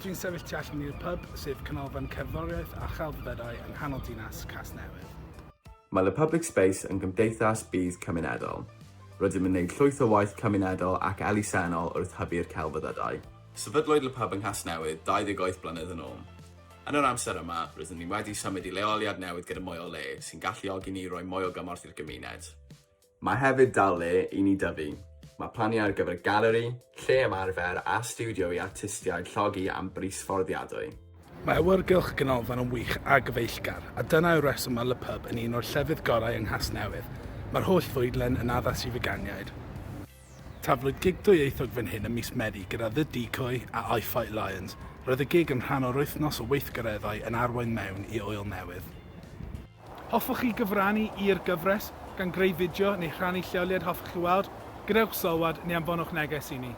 Dwi'n sefyll tu allan i'r pub, sef canolfan cerddoriaeth a chelfyddydau yng nghanol dinas Casnewydd. Mae Le Public Space yn gymdeithas budd cymunedol. Rydym yn gwneud llwyth o waith cymunedol ac elusennol wrth hybu'r celfyddydau. Sefydlwyd Le Pub yng Nghasnewydd 28 blynedd yn ôl. Yn yr amser yma, rydyn ni wedi symud i leoliad newydd gyda mwy o le, sy'n galluogi ni roi mwy o gymorth i'r gymuned. Mae hefyd dal le i ni dyfu. Mae planiau ar gyfer galeri, lle ymarfer a stiwdio i artistiaid llogi am bris fforddiadwy. Mae awyrgylch y ganolfan yn wych a gyfeillgar, a dyna yw'r rheswm mae Le Pub yn un o'r llefydd gorau yng Nghasnewydd. Mae'r holl fwydlen yn addas i feganiaid. Taflwyd gig dwyieithog fan hyn ym mis Medi gyda The Decoy a I Fight Lions. Roedd y gig yn rhan o'r wythnos o weithgareddau yn arwain mewn i ŵyl newydd. Hoffwch chi gyfrannu i'r gyfres, gan greu fideo neu rhannu lleoliad hoffech chi weld? Gadewch sylwad neu anfonwch neges i ni.